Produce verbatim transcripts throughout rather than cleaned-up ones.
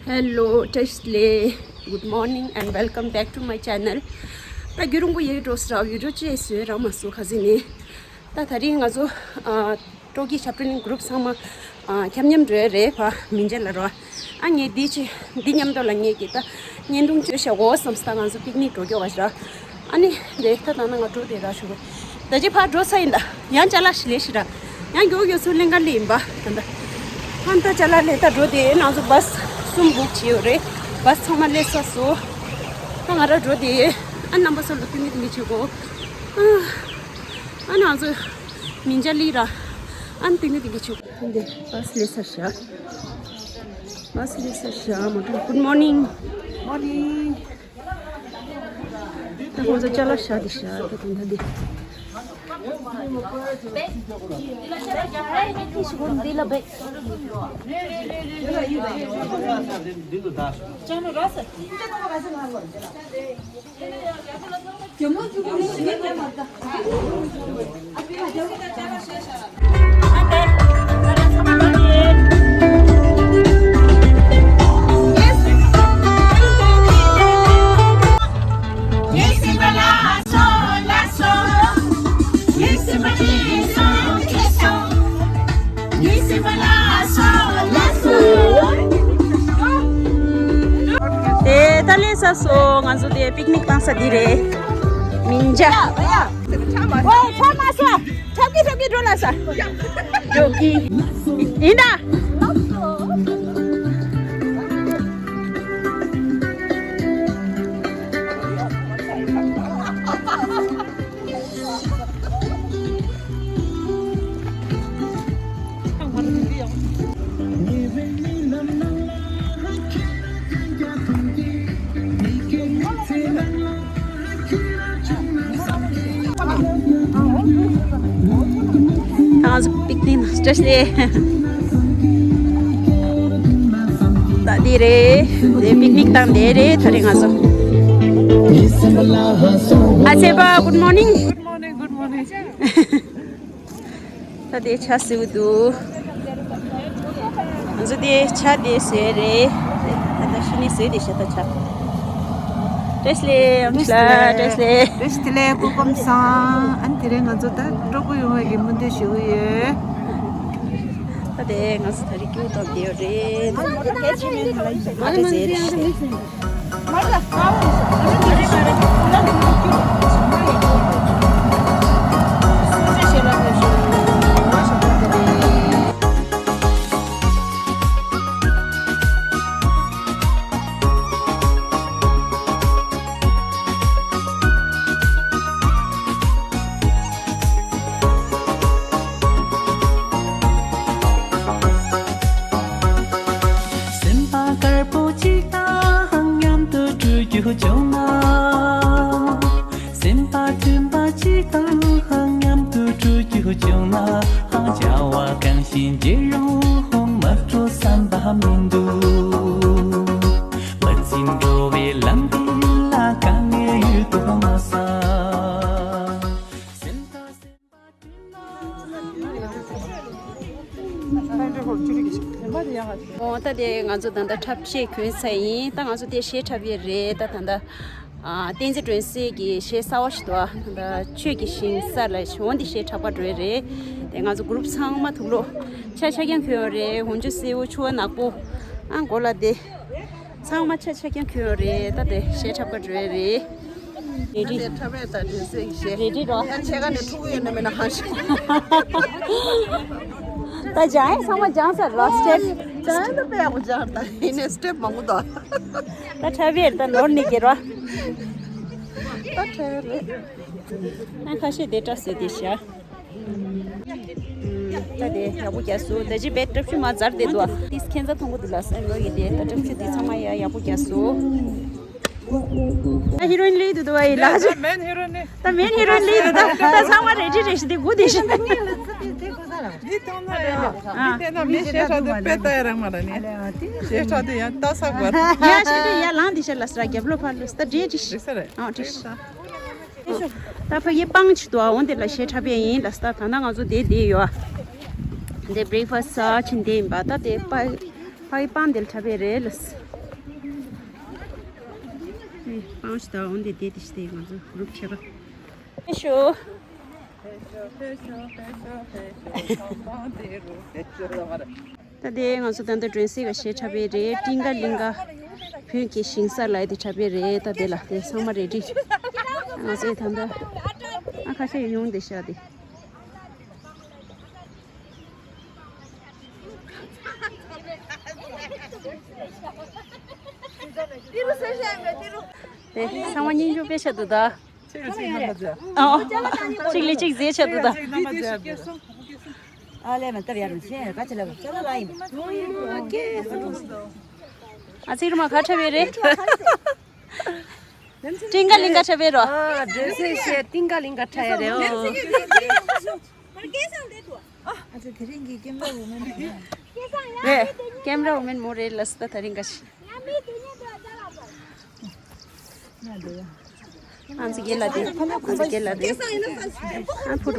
Hello, བཀྲ་ཤིས་བདེ་ལེགས། Good morning and welcome back to my channel. ད་རྒྱུན་རིང་པོ་ཡས་འགྲོ་ས་ར་བི་ཌི་ཡོ་ཅིག་བཟོས་རག་མ་སོང་ཁ་སང་ནས། ད་དེ་རིང་ང་ཚོ་ཨ་སྤྲོ་སྐྱིད་ཞབས་བྲོ་གླིང་གུ་རུབ་ཚང་མ་ཨ་མཉམ་མཉམ་འགྲོ་ཡ་རེད། ཕ་མིང་ཅན་ལ་རོ། ཨ་ངས་འདི་ཅི་འདི་མཉམ་དུ་ལ་ངས་ཀྱི་ད་བརྙན་ཐུང་བཅོས་བཞག་གོ་བསམ་སྟ་ང་ཚོ་པིག་ནིག་འགྲོ་རྒྱུ་བ་ཞག་ཨ་ནི་དེ་ད་ད་ན་ང་འགྲོ་དེ་ར་ཞུ་གོ། ད་ཅི་ཕ་འགྲོ་ས་ཡིན་ད། ཡང་ཅ་ལག་ཞིག་ལས་ཤི་ར། ཡང་མགྱོགས་མགྱོགས་སུ་ལེན་ག་ལེ་ཡིན་པ་ད་ད། ཨ་ད་ཅ་ལག་ལས་ད་འགྲོ་དེ་ང་ཚོ་བ་སི་གསུམ་བུག་བྱས་ཡོད་རེད། བ་སི་ཚང་མ་སླེབས་ས་སོ། ད་ང་ར་འགྲོ་དེ་ཨ་རྣམ་པ་ཚོ་ལ་ཐུག་མི་དེ་མི་བྱེད་གོ། ཨ་ང་ཚོ་མིང་ཅ་ལི་ར། ཨ་ནི་ཏིང་ངེ་ཏིང་ངེ་ཆུ་འདི་བ་སི་ལེ་ས་ཤ། བ་སི་ལེ་ས་ཤ་མ་གྲུ། Good morning. Morning. ད་ཁོང་ཚོ་ཅ་ལག་ཤ་འདི་ཤ་ད་དུང་ད་འདི། དེ་ད་ལས་ས་སོ། ང་ཚོ་དེ་པིག་ནིག་བཏང་ས་འདི་རེད། མིང་ཅ། ཝེ་ཁྲ་མ་ས། ཁྲབ་ཀི་ཁྲབ་ཀི་འགྲོ་ལ་ས། འགྲོ་ཀི། ཡིན་ད། ང་ཚོ་པིག་ནིག་ནང་བཀྲ་ཤིས་བདེ་ལེགས། ད་འདི་རེད། དེ་པིག་ནིག་བཏང་དེ་རེད། ད་རེས་ང་ཚོ། ཨ་ཚེ་པ། Good morning. Good morning, good morning. ད་དེ་ཆ་སེའུ་འདུག་ང་ཚོ་དེ་ཆ་དེ་བཟོས་རེད། ད་ད་ཤི་ནི་བཟོས་དེ་ཤ་ད་ཆ། བཀྲ་ཤིས་བདེ་ལེགས། བཀྲ་ཤིས་བདེ་ལེགས། བཀྲ་ཤིས་བདེ་ལེགས། སྐུ་ཁམས་བཟང་། ཨ་ནི་དེ་རིང་ང་ཚོ་ད་སྤྲོ་པོ་ཡོང་བའི་གི་སྨོན་འདུན་ཞུ་གི་ཡོད། ད་དེ་ང་ཚོ་ད་རེས་ཀྱུ་ཏོག་དེ་ཡོད་རེད། ད་ད་ད་ཟེར་རེད། སེམས་པ་དཀར་པོ་གཅིག་དང་མཉམ་དུ་བགྲོད་རྒྱུ་བྱུང་ན། སེམས་པ་མཐུན་པ་གཅིག་དང་མཉམ་དུ་བགྲོད་རྒྱུ་བྱུང་ན། བྱ་བ་གང་ཞིག་བགྱིས་རུང་མ་འགྲོ་བསམ་པ་མི་འདུག་མ་བྱིན་འགྲོ་བའི་ལམ་དེ་ལ་དཀའ་ངལ་ཡོད་དོ་མ་ས། འོ་ད་དེ་ང་ཚོ་ད་ལྟ་འཁྲབ་ཆས་གྱོན་ཚར་ཡིན། ད་ང་ཚོ་དེ་གཞས་འཁྲབ་ཡས་རེད། ད་ད་ལྟ་ཨ་བསྟན་འཛིན་སྒྲོན་གསལ་གྱི་གཞས་གསར་བ་ཞིག་འདུག་ཨ་ད་ཆོས་ཀྱི་ཞིང་ས་ལ་འོ་འདི་གཞས་འཁྲབ་པར་འགྲོ་ཡས་རེད། དེ་ང་ཚོ་གུ་རུབ་ཚང་མ་དུག་ལོག་ཆ་ཆ་རྐྱང་གྱོན་ཡོད་རེད། འོ་འཇུ་སེར་པོ་ཕྱུ་པ་ནག་པོ་ཨ་མགོ་ལ་དེ། ཚང་མ་ཆ་ཆ་རྐྱང་གྱོན་ཡོད་རེད། ད་དེ་གཞས་འཁྲབ་ག་འགྲོ་ཡས་རེད། རེ་ཌི། ད་དེ་འཁྲབ་ཡས་ད་དེ་སེ་གཞས། རེ་ཌི་རོ། ཡང་ཆེ་ག་ནས་ཕྲུ་གུ་ཡོད་ན་མེད་ན་ཧང་ཤ། ད་སྦྱང་ཡས་ཚང་མ་སྦྱངས་ཚར་རོ་སི་ཊེབ། སྦྱང་ཡས་ད་དཔེ་ཡག་པོ་སྦྱངས་ད་ཡིན་ནའི་སི་ཊེབ་མང་པོ་འདུག་ད་འཁྲབ་ཡས་ད་ནོར་ནི་གི་རོ། ད་འཁྲབ་ཡས་རེད། ཨ་ཁ་ཤས་དེ་འདྲ་བཟོས་དེ་བཞག་ད་དེ་ཡག་པོ་རྒྱག་སོང་། ད་ཅི་བེད་ཊབ་ཆུ་མ་ཛར་དེ་འདུག་ཨ་ཏིས་ཁྱེད་ཚ་མཐོང་གི་འདུག་ལ་སེམས་ལོ་ཡི་དེ་ད་ཊབ་ཆུ་དེ་ཚང་མ་ཡ་ཡག་པོ་རྒྱག་སོང་། ད་ཧི་རོ་ཡིན་ལི་འདུག་འདུག་ཨ་ཡི་ལ་ཅི། མེན་ཧི་རོ་ནི། ད་མེན་ཧི་རོ་ཡིན་ལི་འདུག་ད་ད་ཚང་མ་རེ་ཅི་རེ་ཤི་དེ་གུ་དེ་ཤི། འདི་ཐོང་ན་ཡ། ཨ། འདི་བལྟས་ན་མི་ཤེས་ཤ་དེ་དཔེ་ལྟ་ཡ་རང་མ་ར་ནི། ཤེས་ཤ་དེ་ཡང་ལྟ་ས་དགོས། ཡ་ཤི་དེ་ཡ་ལང་དེ་ཤ་ལ་སྲ་རྒྱབ་ལོ་ཕར་ལོ་ད་འདྲེ་ཅི་ཤི། འགྲིག་ས་རེད། ཨ་འགྲིག་ཤ། ད་ཕ་གི་པང་ཆུ་དུ་འོན་དེ་ལ་གཞས་འཁྲབ་ཡས་ཡིན་ལ་ས། ད་ད་ང་ཚོ་དེ་དེ་ཡོད། དེ་བྷི་རེག་ཕ་སི་ཆིན་དེ་ཡིན་པ། ད་དེ་པ་ ཕ་གི་པང་དེ་ལ་འཁྲབ་པའི་རེད་ལ། ཨེ། པང་ཞིག་ད་འོང་དེ་དེ་དེ་ཞིག་དེ་ང་ཚོ་གུ་རུབ་བྱེད་པ། ཨེ་ཤོ། ད་དེ་ང་ཚོ་ད་ལྟ་སྒྲོན་གསེབ་ཀ་གཞས་འཁྲབ་པའི་རེད། ཀྲིང་ཀ་ལིང་ཀ། བོད་ཀྱི་ཞིང་ས་ལ་དེ་འཁྲབ་པའི་རེད། ད་དེ་ལ་དེ་ཚང་མ་རེ་ཌི། ང་ཚོའི་ད་ལྟ་ཨ་ཁ་ཤས་ཡོང་དེ་ཤག་དེ། དེ་ཚང་མ་སྙིང་རྗེ་དཔེ་ཆ་འདུག་ད། ཨོ། གཅིག་ལས་གཅིག་མཛེས་ཆགས་འདུག་ད། ཨ་ལས་མ་སྟབས་ཡར་རུ་ཆེ་ག་ཆེ་ལ་བ་ཅ་ལ་ལ་ཡིན། ཨ་ཚིག་རུ་མ་ག་འཁྲབ་ཡོད་རེད། ཀྲིང་ཀ་ལིང་ཀ་འཁྲབ་ཡོད་རོ། ཨ་སྒྲོན་གསེབ་གཞས་ཀྲིང་ཀ་ལིང་ཀ་འཁྲབ་ཡོད་རེད་ཨོ། ཨ་ཚོ་དེ་རིང་གི་ཀེམ་ར་ཝུ་མན་རེད། ཀེམ་ར་ཝུ་མན་མོ་རེད་ལ་སི་ད་ད་རིང་ག་ཤི། ང་ཚོ་རྒན་ལགས་དེ། ང་ཚོ་རྒན་ལགས་དེ། ཨ་ཕུར།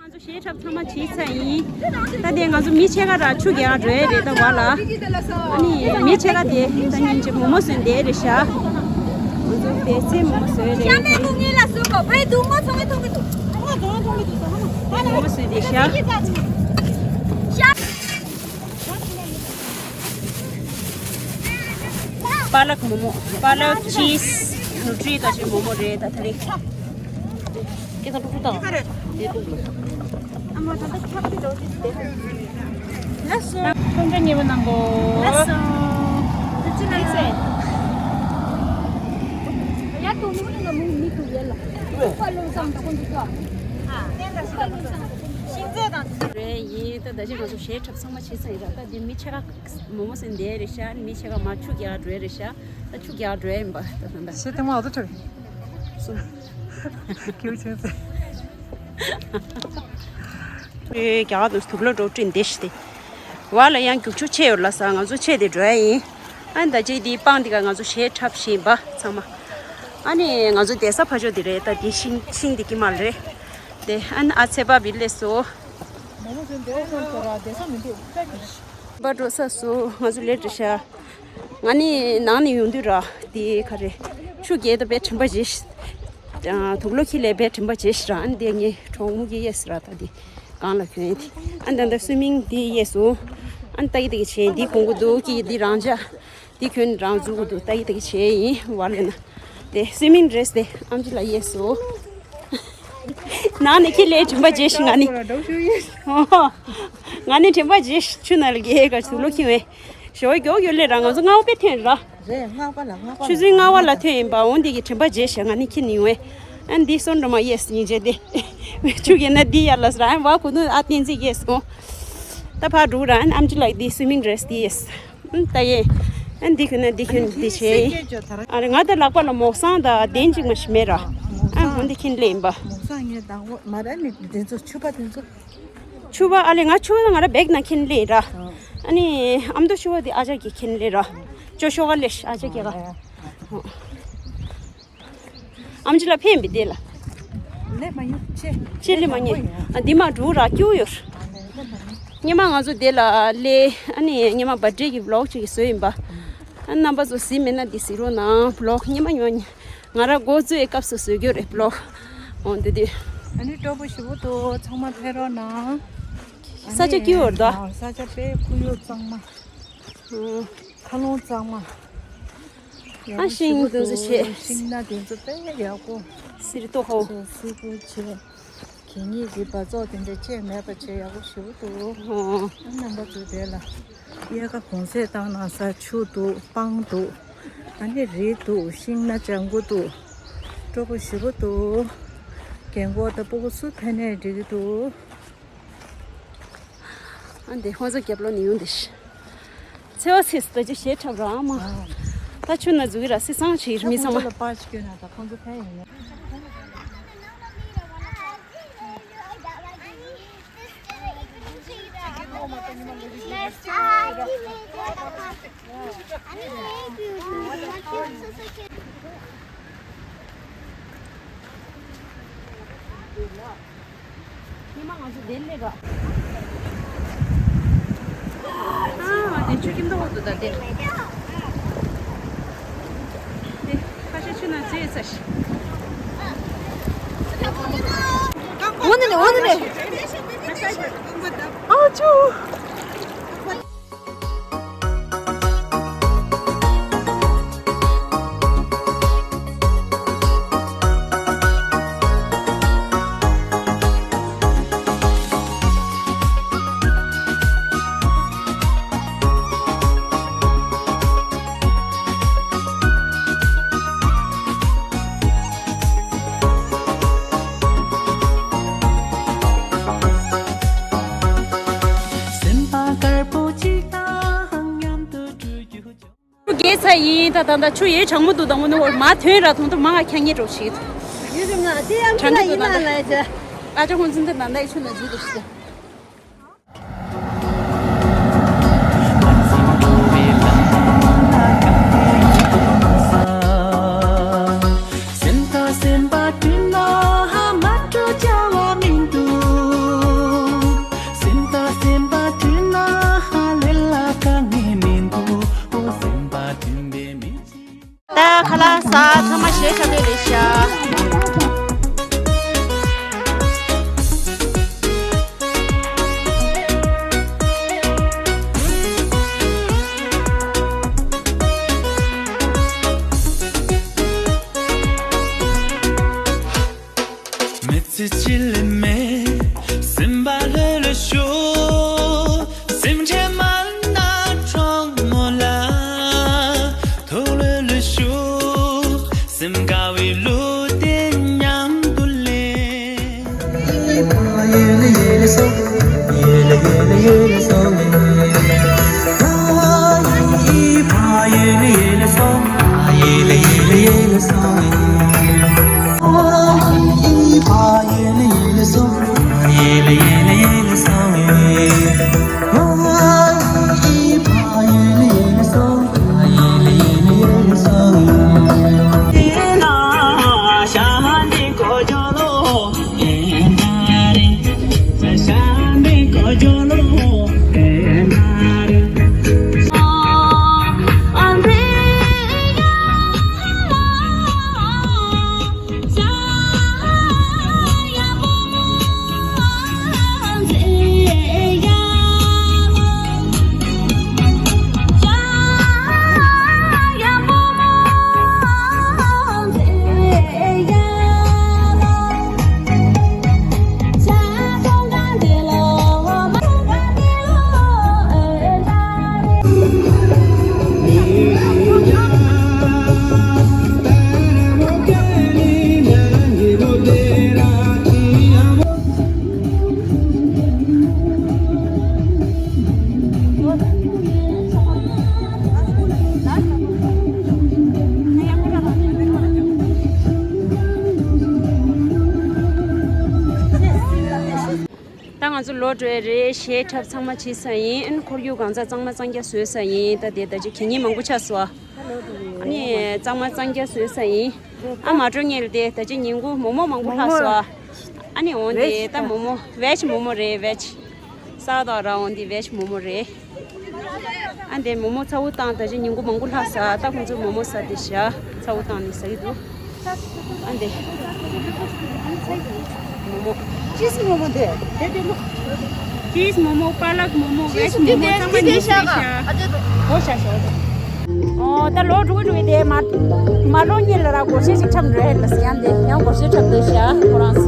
ང་ཚོ་གཞས་འཁྲབ་ཚང་མ་བྱས་ཚར་ཡིན། ད་དེ་ང་ཚོ་མི་ཕྱེད་ཀ་ར་ཆུ་རྒྱག་འགྲོ་ཡ་རེད་ད་བ་ལ། ཨ་ནི་མི་ཕྱེད་ཀ་དེ་ད་ཉིན་གཅིག་མོག་མོག་བཟོས་བསྡད་རེད་ཤག་ང་ཚོ་དེ་ཚེ་མོག་མོག་བཟོས་རེད། ཤ་མེད་གུང་ངེས་ལ་བཟོ་གོ་ཕའི་དུ་མོ་ཚོང་གི་ཐོང་གི་འདུག་མོག་མོག་བཟོས་བསྡད་ཤག་པ་ལག་མོག་མོག་པ་ལག་ཅིས་ནུ་ཊི་རི་ད་ཅིག་མོག་མོག་རེད་ད་ད་རེད། སྐད་ཆ་ཏུག་ཏུག་བཏང་། ལགས་སོ། ཁོང་ཚོ་ཉེ་བོ་གནང་གོ། ལགས་སོ། ཐུགས་རྗེ་གནང་། ཡ་དུ་ནུ་ནི་ང་མུ་མི་དུ་ཡེ་ལ། ཁ་ལོ་སང་དུ་ཀུན་དུ་ཀ། ཁ་ལོ་སང་དུ་ཀུན་དུ་ཀ། རེད་ཡིན་ད་ད་ཅི་ང་ཚོ་གཞས་འཁྲབ་ཚང་མ་བྱས་ཚར་ཡིན་ར། ད་འདི་མི་ཕྱེད་ཀ་མོག་མོག་ཟིན་བསྡད་རེད་ཤག་མི་ཕྱེད་ཀ་མ་ཆུ་རྒྱག་འགྲོ་ཡ་རེད་ཤག་ད་ཆུ་རྒྱག་འགྲོ་ཡ་ཡིན་པ་ད་ད་ད། ཞེས་ལྟད་མོ་ཨ་ཏོ་འཁྲབ། སུ། ཁྱེའུ་ཆེན་ཟེར། ཨེ་རྒྱ་གར་དུ་དུག་ལོག་འགྲོ་བྲིན་བདེ་ཞི་སྟེ། བ་ལ་ཡང་རྒྱུག་ཆུ་ཆེ་ཡོད་ལ་ས་ང་ཚོ་ཆེ་དེ་འགྲོ་ཡ་ཡིན། ཨ་ནི་ད་ཅེ་དེའི་སྤང་དེ་ག་ང་ཚོ་གཞས་འཁྲབ་བཞིན་པ་ཚང་མ། ཨ་ནི་ང་ཚོ་བསྡད་ས་ཕ་ཆོ་དེ་རེད་ད་དེ་ཤིང་ཤིང་དེ་ཀི་མ་རེད། དེ་ཨ་ནི་ཨ་ཚེ་པ་བི་ལེ་སོ། མོ་མོ་ཚོ་འདས་ས་འགྲོ་ས་མི་འདུག་ལྟ་གི། པ་འགྲོ་ས་སུ་ང་ཚོ་ལས་འདྲི་ཤག་ང་ནི་ནང་ནས་ཡོང་དུས་ར་དེ་ག་རེ། ཆུ་རྒྱལ་དུ་བས་དྲན་པ་བྱེད་ཤི། དུག་ལོག་ཁྱི་ལས་བས་དྲན་པ་བྱེད་ཤི་ར་ཨ་ནི་དེ་ངའི་གྲོགས་མོ་གི་གཡས་སུ་ར་ད་དེ་གང་ལ་གྱོན་དེ་ཨ་ནི་ད་ལྟ་སུའི་མིང་དེ་གཡས་སུ་ཨ་ནི་ལྟ་གི་ལྟ་གི་བྱེད་དེ་གོང་གུ་འདུག་གི་དེ་རང་ཅག་དེ་གྱོན་རང་འཛུགས་གི་འདུག་ལྟ་གི་ལྟ་གི་བྱེད་ཡིན་བར་ལས་ན་དེ་སུའི་མིང་ཌི་རེ་སི་དེ་ཨམ་ཅི་ལ་གཡས་སུ། ནང་ནས་ཁྱི་ལས་དྲན་པ་བརྗེད་ཤི་ང་ནི། ང་ནི་དྲན་པ་བརྗེད་ཤི་ཆུ་ནང་ལ་གས་ག་ཆུ་ལོ་ཁྱི་བས། ཞོ་མགྱོགས་ཡོད་ལེ་ར་ང་ཚོ་སྔ་བོ་དཔེ་ཐོན་ར། རེད་སྔ་པ་ལ་སྔ་པ་ལ། ཆུ་ཚོད་ལྔ་པ་ལ་ཐོན་ཡིན་པ་འོན་དེ་གི་དྲན་པ་བརྗེད་ཤི་ང་ནི་ཁྱི་ནི་ཡོང་བས། ཨན་འདི་སོན་འགྲོ་མ་ཡེས་སྙིང་རྗེ་དེ། ཆུ་གས་ན་འདི་ཡར་ལ་སི་ར་ཨན་བ་ཁུ་ནུ་ཨ་བསྟན་འཛིན་ཡེས་སོང་། ད་ཕར་འགྲོ་ར་ཨན་ཨམ་ཅི་ལགས་འདི་སུའི་མིང་ཌི་རེ་སི་དེ་ཡེས། ཨུམ། ད་ཡེ། ཨ་འདི་ཁྱོད་ན་འདི་ཁྱོད་འདི་བྱེད། ཨ་རེ་ང་ད་ལག་པ་ལ་མོག་སང་ད་གདན་གཅིག་མ་ཞིག་མེད་ར། ཨ་འོན་ཏེ་ཁྱིན་ལེ་ཡིན་པ། མོག་སང་ངས་དང་པོ་མ་ར་ནི་འདི་ཚོ་ཆུ་པ་འདི་ཚོ། ཆུ་པ་ཨ་ལེ་ང་ཆུ་པ་ང་ར་བེག་ན་ཁྱིན་ལེ་ར། ཨ་ནི་ཨམ་དོ་ཆུ་པ་འདི་ཨ་ཅག་གི་ཁྱིན་ལེ་ར། ཅོ་ཤོ་ག་ལེ་ཨ་ཅག་གི་ག། ཨམ་ཅི་ལ་ཕན་པི་དེ་ལ། ལེ་མ་ཡོད་ཆེ། ཆེ་ལེ་མ་ཉེ། ཨ་འདི་མ་འགྲུ་ར་ཀྱུ་ཡོད། ཉི་མ་ང་ཚོ་དེ་ལ་ལེ་ཨ་ནི་ཉི་མ་བར་ཌེ་གི་བི་ལོག་ཅིག་བཟོས་ཡིན་པ། ཨ་རྣམ་པ་ཚོ་གཟིགས་མེད་ན་འདི་གཟིགས་རོགས་གནང་བི་ལོག་ཉི་མ་ཉོ་ཉི་ང་ར་འགོ་བཙུགས་ཡི་སྐབས་སུ་བཟོས་རྒྱུ་རེད་བི་ལོག་འོ་འདི་དུས། ཨ་ནི་སྤྲོ་པོ་ཞེ་པོ་འདུག་ཚང་མ་ཕེབས་རོགས་གནང་། ས་ཆ་ཀྱུ་ཡོད་ད། ས་ཆ་དཔེ་ཁོར་ཡུག་གཙང་མ། ཁ་ལོང་གཙང་མ། ཨ་ཤིང་དེ་ཚོ་བྱས། ཤིང་སྣ་དེ་ཚོ་དཔེ་ཡག་པོ། སིར་ཏོ་ཧོ། བྱས་སིར་པོ་བྱས། གད་སྙིགས་ཀྱི་འབག་བཙོག་དེ་འདྲ་བཅས་མེད་པ་བྱས་ཡག་པོ་ཞེ་པོ་འདུག་ཨོ། ཨ་རྣམ་པ་ཚོ་དེ་ལ། གཡས་ཁ་གོང་ཚད་བཏང་ན་ས་ཆུ་འདུག་སྤང་འདུག་ཨ་ནི་རི་འདུག་ཤིང་སྣ་ལྗང་གུ་འདུག་སྤྲོ་པོ་ཞེ་པོ་འདུག་རྒན་གོག་དང་སྤུ་གུ་སུ་ཕེབས་ནའི་འགྲིག་གི་འདུག་ཨ་འདི་ཧོ་ཟོ་རྒྱབ་ལོ་ནི་ཡོང་འདི་ཤི། ཚེ་བ་ཚེས་ད་ཅི་ཞེ་ཁྲབ་ར་མ། ད་ཆུ་ན་འཛུགས་ར་སི་སང་ཆི་མི་ཚང་མ། ཁོང་ཚོ་ལ་པར་ཅིག་སྐྱོན་ན་ད་ཁོང་ཚོ་ཕན་ཡོང་ན། ཉི་མ་ང་ཚོ་དེ་སླེབས་ར། ཨ་དེ་ཆུ་ཁྱིམ་ཐོག་ཏུ་ད་དེ། དེ་ཁ་ཤས་ཆུ་ནང་འཛུལ་ཚར་ཤག་འོ་ན་ནི་འོ་ན་ནི། ཨ་ཆུ། སེམས་པ་དཀར་པོ་གཅིག་དང་མཉམ་དུ་འགྲོ་རྒྱུ། ཆུ་རྒྱས་ཚར་ཡིན། ད་ད་ད་ཆུ་ཡོད་གྲང་མོ་འདུག་ད་ངོ་ནི་འོར་མ་ཐོན་ར་ཐོང་ཐོང་མ་ང་ཁྱ་ཉེ་འགྲོ་ཞིག་ཡོད་རུང་ང་དེ་ཡང་ཁྱི་ལ་ཡིན་ན་ལ་ཡ་ཅ། ཨ་ཅག་ཁོང་ཚོ་འདི་ད་ད་ཡི་ཆུ་ན་འཛུལ་འདུག་ཞིག་སེམས་དང་སེམས་པ་མཐུན་ན་མ་འགྲོ་བྱ་བ་མི་འདུག་སེམས་དང་སེམས་པ་མཐུན་ན་ལས་ལ་དཀའ་ངལ་མི་འདུག་ཨོ་སེམས་པ་མཐུན་པའི་མི་གཅིག་ད་ཁ་ལག་ཟ་ཚང་མ་ཞེ་ཁྲབ་རེད་ཤག་མི་ཚེ་ཕྱི་ལ་མེད། སེམས་པ་ལྷོད་ལྷོད་ཤོག་སེམས་ཁྲལ་མ་ན་གྲོགས་མོ་ལ། ཐུགས་ལྷོད་ལྷོད་ཤོག་སེམས་དགའ་བའི་ལོ་དེ་མཉམ་དུ་ལེན། ད་ང་ཚོ་ལོག་འགྲོ་ཡ་རེད། གཞས་འཁྲབ་ཚང་མ་བྱས་ཚར་ཡིན། ཨ་ནི་ཁོར་ཡུག་གང་ཚ་གཙང་མ་གཙང་རྐྱང་བཟོས་ཚར་ཡིན། ད་དེ་ད་ཅི་གད་སྙིགས་མང་པོ་ཆགས་སོང་། ཨ་ནི་གཙང་མ་གཙང་རྐྱང་བཟོས་ཚར་ཡིན། ཨ་མ་འགྲོ་ངེས་ལ་དེ་ད་ཅི་ཉིན་གུང་མོག་མོག་མང་པོ་ལྷག་སོང་། ཨ་ནི་འོང་དེ་ད་མོག་མོག་བེཇ་མོག་མོག་རེད། བེཇ་ས་དང་ར་འོང་དེ་བེཇ་མོག་མོག་རེད། ཨ་འདི་མོག་མོག་ཚ་བོ་བཏང་། ད་ཅི་ཉིན་གུང་མང་པོ་ལྷག་ས། ད་ཁོང་ཚོས་མོག་མོག་ཟ་དེ་བཞག་ཚ་བོ་བཏང་ནི་ཟ་གི་འདུག་ཨ་འདི་མོག་མོག་ཅིས་མོག་མོག་འདི་དེ་དེ་ལུག་ཅིས་མོག་མོག་པ་ལག་མོག་མོག་བེཇ་མོག་མོག་ཚང་མ་ནི་ཟ་བཞག་ཨ་འདི་འདུག་ཧོ་ཤ་ཤ་འོ་དེ། ཨོ་ད་ལོ་དྲུག་དྲུག་དེ་མ་མ་ལོ་གཉིས་ལ་ར་སྒོར་གཞས་ཞིག་འཁྲབ་འགྲོ་ཡ་ལ་ཟེར་ཡང་དེ་ཡང་སྒོར་གཞས་འཁྲབ་འདོད་ཤག་ཁོ་རང་།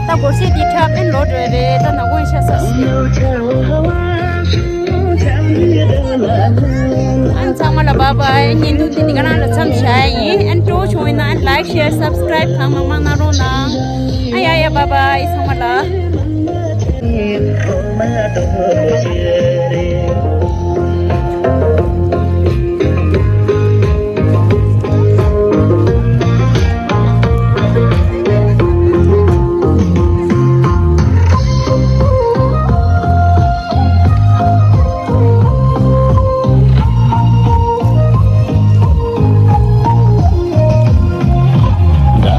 ད་སྒོར་གཞས་དེ་འཁྲབ་ཨེ་ལོ་འགྲོ་ཡ་རེད། ད་ནག་པོ་ཤ་ས་སི། ཨན་ཚང་མ་ལ་བཱའི་བཱའི། བརྙན་ཐུང་དེ་འདི་ག་རང་ལ་མཚམས་བཞག་ཡིན། ཨན་སྤྲོ་བྱུང་ཡིན་ན་ཨན་like, share, subscribe གང་མང་མང་གནང་རོགས་གནང་། ཨ་ཡ་ཡ་བཱའི་བཱའི་ཚང་མ་ལ།